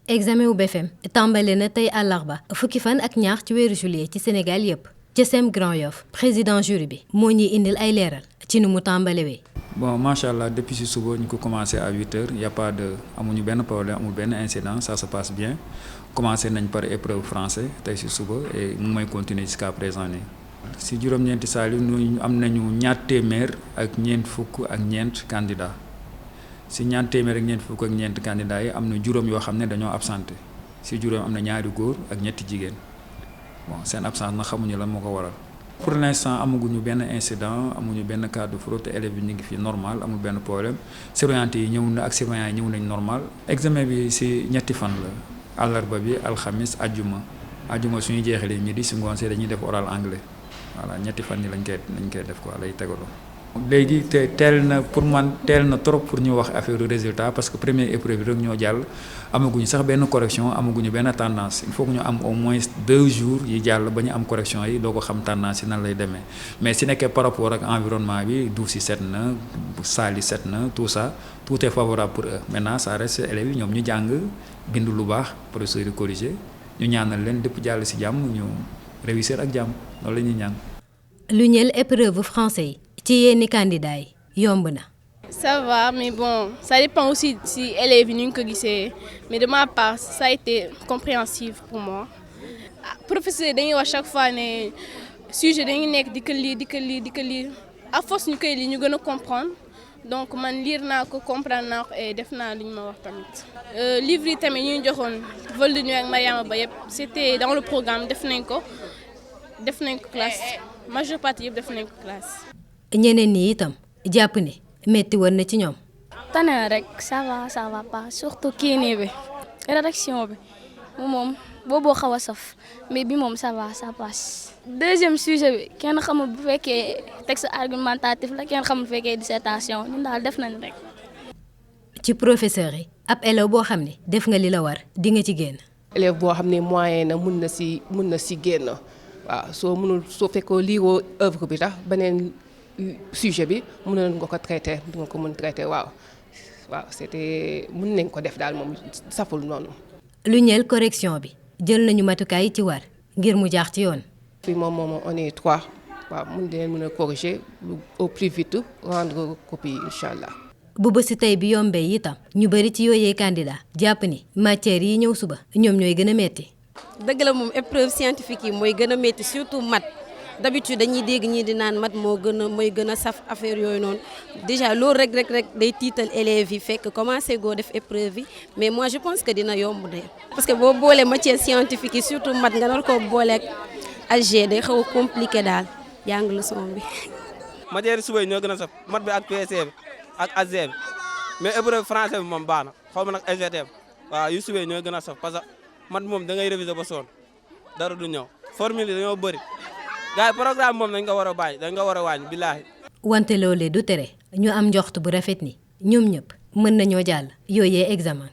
examen wu BFEM tàmbale na tey àllarba fukki fan ak ñaar ci weeru juillet ci Sénégal yépp ca CEM Grand Yoff président jury bi moo ñuy indil ay leeral ci nu mu tàmbalewee. Bon, machallah, depuis ce soir, nous avons commencé à 8h. Il n'y a pas de problème, aucun incident, ça se passe bien. Commencé par épreuve français, ce soir, et nous allons continuer jusqu'à présent. Si nous avons ñaar téeméer ak ñeent fukk ak ñeent candidats. Si ñaar téeméer ak ñeent fukk ak ñeent candidats yi am na juróom yoo xam ne dañoo absenté. Si juróom am na ñaari góor ak ñetti jigéen. Bon, seen absence na xamuñu lan moo ko waral. Pour l'instant amaguñu benn incident amuñu benn cas de fraude te élèves yi ñu ngi fi normal amul benn problème surveillant yi ñëw na ak surveillant yi ñëw nañ normal. Examen bi ci ñetti fan la àllarba bi alxamis ajjuma suñu jeexalee midi si ngoon see dañuy def oral anglais voilà ñetti fan yi lañ koy def quoi lay tegaloo. léegi te teel na trop pour ñu wax affaire résultat parce que première épreuve rek ñoo jàll amaguñu sax benn correction amaguñu benn tendance il faut que ñu am au moins 2 jours yi jàll ba ñu am correction yi doo ko xam tendance yi nan lay demee mais si nekkee par rapport ak environnement bi duuf si set na saal yi set na tout ça tout est favorable pour eux maintenant ça reste élèves yi ñoom ñu jàng bind lu baax professeur yi corrigé ñu ñaanal leen lépp jàll si jàmm ñu réussir ak jàmm loolu la ñuy ñaan. lu ñeel épreuve français yi ci yenn candidats yi yomb na. Ça va, mais bon, ça dépend aussi si élèves viennent que gissé. Mais de ma part, ça a été compréhensif pour moi. Professeur, à chaque fois, les sujets di que lire. À force ñu koy li ñu gëna comprendre. Donc man lire naa ko comprendre naa ko et def naa li ñu ma wax tamit. Livre yi tamit ñu joxoon vol de nuit ak Mariama Ba yépp, c'était dans le programme def nañ ko classe. Majeure partie yépp def nañ ko classe. ñeneen ñi itam jàpp ne metti woon na ci ñoom. tane na rek ça va pas surtout kii nii bi rédaction bi moom booboo xaw a saf mais bi moom ça va ça passe. deuxième sujet bi kenn xamul bu fekkee texte argumentatif la kenn xamul bu fekkee dissertation ñun daal def nañ rek. ci professeur yi ab élève boo xam ne def nga li la war di nga ci génn. élève boo xam ne moyen na mun na si génn waaw soo fekkoo liiroo œuvre bi tax beneen sujet bi mënoon nga ko traité di nga ko mën traité waaw c'était mën nañ ko def daal moom saful noonu. lu ñeel correction bi jël nañu matukaay yi ci war ngir mu jaax ci yoon. fii moom on est 3 waaw mën a corriger au plus vite rendre copie incha allah. bu bési tey bi yombee itam ñu bari ci yooyee candidat jàpp ni matières yi ñëw suba ñoom ñooy gën a metti. dëgg la moom épreuve scientifique yi mooy gën a metti surtout maths. D'habitude dañuy dégg ñii di naan mat mooy gën a saf affaire yooyu noonu déjà loolu rek day tiital élèves yi fekk commencé goo def épreuve yi mais moi je pense que dina yomb de parce que boo boolee matière scientifique yi surtout mat nga nar koo booleeg algé day xaw a compliqué daal jàng leçon bi. matière suba yi ñoo gën a saf mat bi ak PC bi ak algé bi mais épreuve français bi moom baax na xaw ma nag SVT bi waaw yu suba yi ñoo gën a saf parce que mat moom da ngay réviser ba sonn dara du ñëw formule yi dañoo bëri. gaay programme moom dañ ko war a wàññi billaahi. wante loolee du tere ñu am njoxt bu rafet ni ñoom ñëpp mën nañoo jàll yooyee examen.